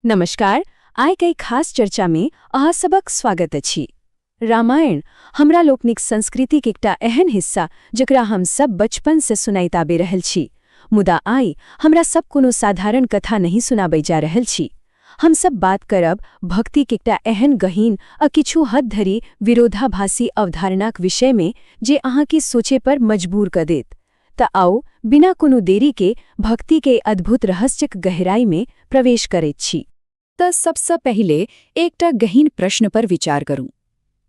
नमस्कार। आइ के खास चर्चा में अहाँ सबक स्वागत अछि। रामायण हमरा लोकनिक संस्कृतिक एकटा एहन हिस्सा जकरा हम सब बचपन से सुनाइत आबि रहल छी। मुदा आइ हमरा सब कोनो साधारण कथा नहीं सुनाबै जा रहल छी। हम सब बात करब भक्तिक एकटा एहन गहीन आ किछु हद धरि विरोधाभासी अवधारणाक विषय में, जे अहाँके सोचे पर मजबूर कऽ देत। तऽ आउ, बिना कोनो देरी के भक्ति के अद्भुत रहस्यक गहराई में प्रवेश करैत छी। तऽ सबसँ पहिले एकटा गहीन प्रश्न पर विचार करू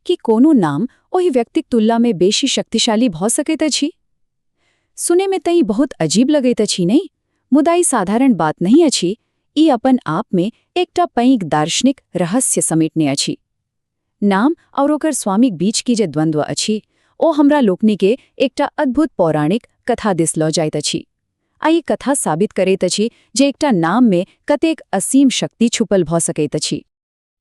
कि कोनो नाम ओहि व्यक्तिक तुलनामे बेसी शक्तिशाली भऽ सकैत अछि? सुनैमे तऽ ई बहुत अजीब लगैत अछि, नहि? मुदा ई साधारण बात नहि अछि। ई अपन आपमे एकटा पैघ दार्शनिक रहस्य समेटने अछि। नाम और ओकर स्वामीक बीच की जे द्वंद्व अछि, ओ हमरा लोकनिके एकटा अद्भुत पौराणिक कथा दिस लऽ जाइत अछि। आ ई कथा साबित करैत अछि जे एकटा नाममे कतेक असीम शक्ति छुपल भऽ सकैत अछि।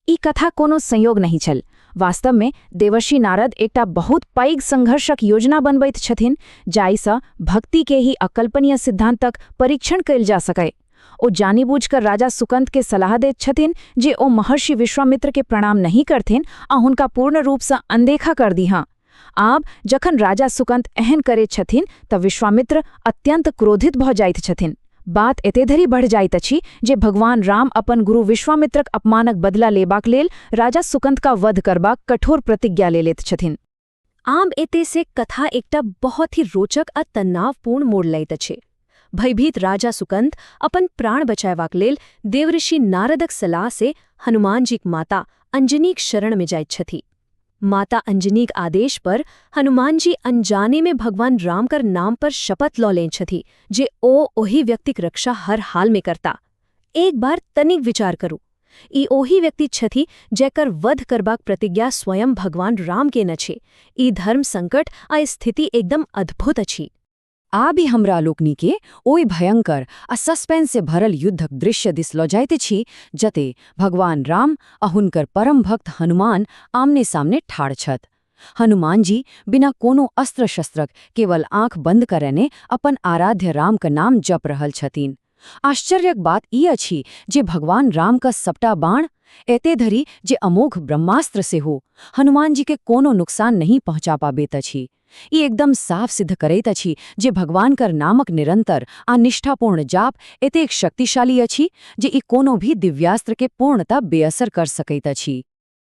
ई कथा कोनो संयोग नहि छल। वास्तवमे देवर्षि नारद एकटा बहुत पैघ संघर्षक योजना बनबैत छथिन, जाहिसँ भक्ति के ही अकल्पनीय सिद्धांतक परीक्षण कयल जा सकय। ओ जानि बूझि राजा सुकंत के सलाह दैत छथिन जे ओ महर्षि विश्वामित्र के प्रणाम नहीं करथिन आ हुनका पूर्ण रूपसँ अनदेखा कर दीहाँ। आब जखन राजा सुकंत एहन करैत छथिन तऽ विश्वामित्र अत्यंत क्रोधित भऽ जाइत छथिन। बात एते धरि बढ़ जाइत अछि जे भगवान राम अपन गुरु विश्वामित्रक अपमानक बदला लेबाक लेल राजा सुकंत का वध करबाक कठोर प्रतिज्ञा ले लेत छथिन। आब एते से कथा एकटा बहुत ही रोचक आ तनावपूर्ण मोड़ लैत अछि। भयभीत राजा सुकंत अपन प्राण बचायबाक लेल देवऋषि नारदक सलाह से हनुमानजीक माता अंजनीक शरण में जाइत छथि। माता अंजनीक आदेश पर हनुमानजी अनजाने में भगवान राम कर नाम पर शपथ लऽ लेने छथि जे ओ ओहि व्यक्तिक रक्षा हर हाल में करता। एक बार तनिक विचार करू, ई ओही व्यक्ति छथि जकर वध करबाक प्रतिज्ञा स्वयं भगवान राम केने छै। ई धर्म संकट आ स्थिति एकदम अद्भुत अछि। आब ई हमरा लोकनिके ओहि भयंकर आ सस्पेंस से भरल युद्धक दृश्य दिस लऽ जाइत छी, जते भगवान राम आ हुनकर परम भक्त हनुमान आमने सामने ठाढ़ छथि। हनुमान जी बिना कोनो अस्त्र शस्त्रक केवल आंख बंद करेने अपन आराध्य राम के नाम जप रहल छथिन। आश्चर्यक बात ई अछि जे भगवान राम का सबटा बाण, एते धरि जे अमोघ ब्रह्मास्त्र सेहो, हनुमान जी के कोनो नुकसान नहीं पहुंचा पाबैत अछि। ई एकदम साफ सिद्ध करैत अछि जे भगवान कर नामक निरंतर आ निष्ठापूर्ण जाप एतेक शक्तिशाली अछि जे ई कोनो भी दिव्यास्त्र के पूर्णतः बेअसर कर सकैत अछि।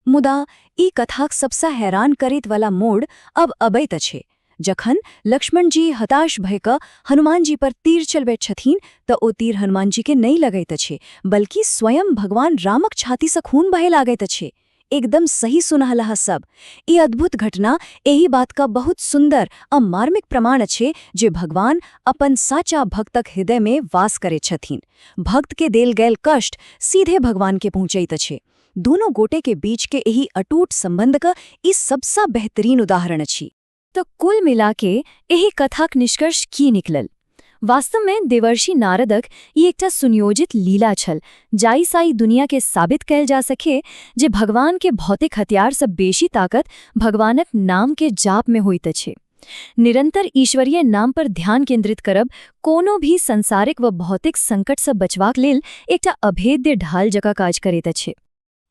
मुदा ई कथाक सबसँ हैरान करैत वाला मोड़ अब अबैत अछि, जखन लक्ष्मणजी हताश भय कऽ हनुमानजी पर तीर चलबैत छथिन तऽ ओ तीर हनुमानजी के नहि लगैत अछि, बल्कि स्वयं भगवान रामक छातीसँ खून बहे लागैत अछि। एकदम सही सुनहलाह सब। ई अद्भुत घटना एहि बात का बहुत सुंदर आ मार्मिक प्रमाण अछि जे भगवान अपन साचा भक्तक हृदय में वास करैत छथिन। भक्त के देल गेल कष्ट सीधे भगवान के पहुँचैत अछि। दोनों गोटे के बीच के एहि अटूट संबंध का ई सबसँ बेहतरीन उदाहरण अछि। तो कुल मिला के एहि कथाक निष्कर्ष की निकलल? वास्तवमे देवर्षि नारदक ई एकटा सुनियोजित लीला छल, जाहिसँ ई दुनिया के साबित कयल जा सके जे भगवान के भौतिक हथियारसँ बेसी ताकत भगवानक नाम के जाप में होइत अछि। निरंतर ईश्वरीय नाम पर ध्यान केंद्रित करब कोनो भी संसारिक व भौतिक संकटसँ बचबाक लेल एकटा अभेद्य ढाल जकाँ काज करैत अछि।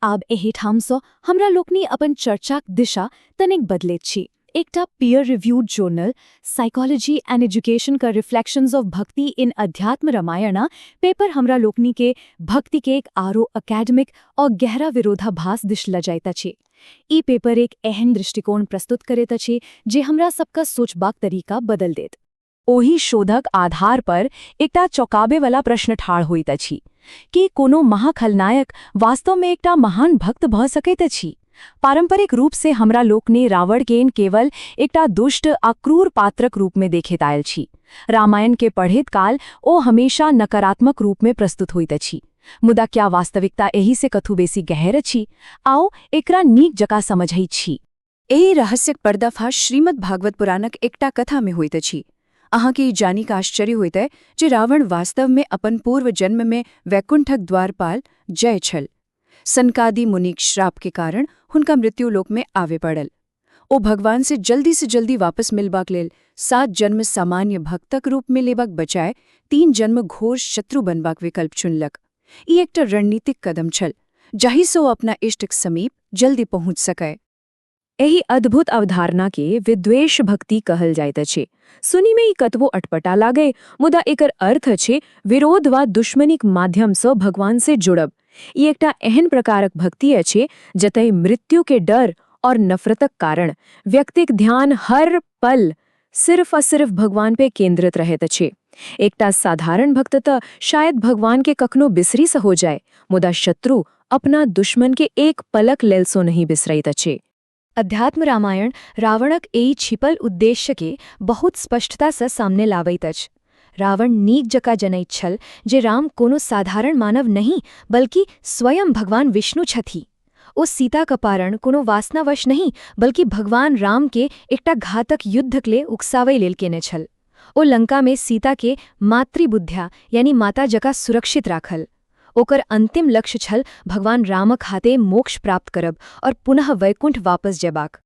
आब एहिठामसँ हमरा लोकनि अपन चर्चाक दिशा तनिक बदलैत छी। एकटा peer reviewed journal Psychology and Education का रिफ्लेक्शंस ऑफ भक्ति इन अध्यात्म रामायणा पेपर हमरा लोकनि के भक्ति के एक आरो एकेडमिक और गहरा विरोधाभास दिश ल जाइत अछि। ई पेपर एक एहन दृष्टिकोण प्रस्तुत करैत अछि जे हमरा सबका सोचबाक तरीका बदल देत। ओहि शोधक आधार पर एकटा चौंकाबेवला प्रश्न ठाढ़ होइत अछि कि कोनो महाखलनायक वास्तवमे एकटा महान भक्त भऽ सकैत अछि? पारंपरिक रूप से हमरा लोकनि रावण के केवल एकटा दुष्ट आ क्रूर पात्रक रूपमे देखैत आयल छी। रामायण के पढ़ैत काल ओ हमेशा नकारात्मक रूपमे प्रस्तुत होइत अछि। मुदा क्या वास्तविकता एहि से कथू बेसी गहर अछि? आओ, एकरा नीक जकाँ समझै छी। एहि रहस्यक पर्दाफाश श्रीमद् भागवत पुराणक एकटा कथामे होइत अछि। अहाँके ई जानिक आश्चर्य होइत जे रावण वास्तवमे अपन पूर्व जन्ममे वैकुंठक द्वारपाल जय छल। सनकादि मुनिक श्राप के कारण हुनका मृत्युलोकमे आवे पड़ल। ओ भगवान से जल्दी वापस मिलबाक लेल 7 जन्म सामान्य भक्तक रूपमे लेबाक बजाय 3 जन्म घोर शत्रु बनबाक विकल्प चुनलक। ई एकटा रणनीतिक कदम छल जाहिसँ ओ अपना इष्टक समीप जल्दी पहुँच सकय। एहि अद्भुत अवधारणा के विद्वेष भक्ति कहल जाइत अछि। सुनीमे ई कतबो अटपटा लागै, मुदा एकर अर्थ अछि विरोध वा दुश्मनीक माध्यमसँ भगवान से जुड़ब। ई एकटा एहन प्रकारक भक्ति अछि जतय मृत्यु के डर और नफरतक कारण व्यक्तिक ध्यान हर पल सिर्फ आ सिर्फ भगवान पे केंद्रित रहैत अछि। एकटा साधारण भक्त तऽ शायद भगवान के कखनो बिसरी से हो जाए, मुदा शत्रु अपना दुश्मन के एक पलक लेल सो नहीं बिसरैत अछि। अध्यात्म रामायण रावणक एहि छिपल उद्देश्यके बहुत स्पष्टतासँ सामने लाबैत अछि। रावण नीक जकाँ जनैत छल जे राम कोनो साधारण मानव नहि, बल्कि स्वयं भगवान विष्णु छथि। ओ सीताक अपहरण कोनो वासनावश नहि, बल्कि भगवान रामके एकटा घातक युद्धक लेल उकसाबै लेल केने छल। ओ लंकामे सीताके मातृबुद्ध्या यानी माता जकाँ सुरक्षित राखल। ओकर अंतिम लक्ष्य छल भगवान रामक हाथे मोक्ष प्राप्त करब और पुनः वैकुंठ वापस जयबाक।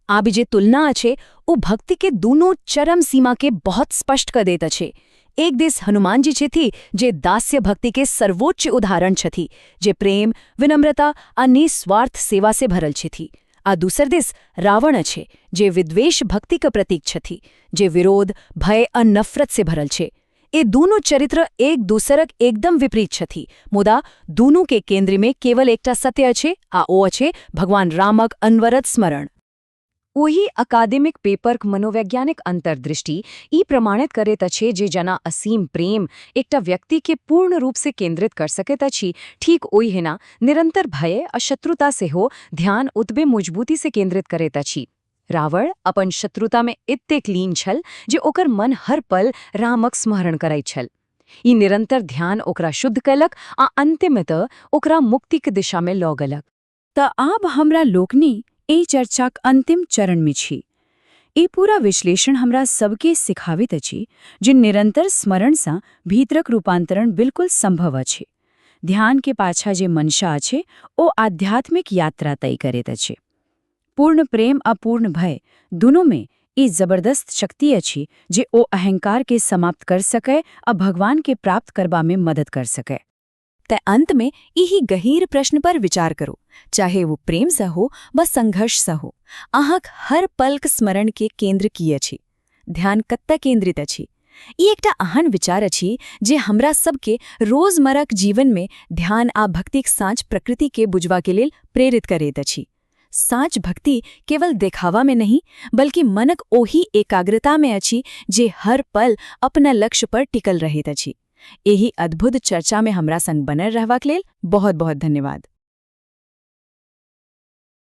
आब जे तुलना अछि ओ भक्ति के दूनू चरम सीमा के बहुत स्पष्ट कर दैत अछि। एक दिस हनुमान जी छथि जे दास्य भक्ति के सर्वोच्च उदाहरण छथि, जे प्रेम, विनम्रता आ निस्वार्थ सेवा से भरल छथि, आ दूसर दिस रावण अछि जे विद्वेष भक्ति के प्रतीक छथि, जे विरोध, भय आ नफरत से भरल छै। ए दूनू चरित्र एक दूसरक एकदम विपरीत छथि, मुदा दूनू के केंद्र में केवल एकटा सत्य अछि आ ओ अछि भगवान रामक अनवरत स्मरण। ओही अकादमिक पेपरक मनोवैज्ञानिक अंतर्दृष्टि ई प्रमाणित करैत अछि जे जना असीम प्रेम एकटा व्यक्ति के पूर्ण रूप से केंद्रित कर सकैत अछि, ठीक ओहिना निरंतर भय आ शत्रुता सेहो ध्यान ओतबे मजबूती से केंद्रित करैत अछि। रावण अपन शत्रुता में एतेक लीन छल जे ओकर मन हर पल रामक स्मरण करैत छल। ई निरंतर ध्यान ओकरा शुद्ध कयलक आ अंतिमतः ओकरा मुक्तिक दिशा में लऽ गेलक। तऽ आब हमरा लोकनि एहि चर्चाक अंतिम चरणमे छी। ई पूरा विश्लेषण हमरा सबके सिखाबैत अछि जे निरंतर स्मरणसँ भीतरक रूपांतरण बिल्कुल संभव अछि। ध्यान के पाछा जे मंशा अछि ओ आध्यात्मिक यात्रा तय करैत अछि। पूर्ण प्रेम आ पूर्ण भय दुनूमे ई जबरदस्त शक्ति अछि जे ओ अहंकार के समाप्त कर सकै आ भगवान के प्राप्त करबामे मदद कर सकै। ते अंत में यही गहीर प्रश्न पर विचार करो, चाहे वो प्रेम से हो वा संघर्ष से हो, अहाँक हर पलक स्मरण के केंद्र की अछि? ध्यान कत्ता केंद्रित अछि? ई एकटा अहन विचार अछि जे हमरा सबके रोजमर्राक जीवन में ध्यान आ भक्तिक साँच प्रकृति के बुझवा के लेल प्रेरित करैत अछि। साँच भक्ति केवल देखावा में नहीं, बल्कि मनक ओही एकाग्रता में अछि जे हर पल अपना लक्ष्य पर टिकल रहैत अछि। एहि अद्भुत चर्चा में हमरा संग बनल रहबाक लेल बहुत बहुत धन्यवाद।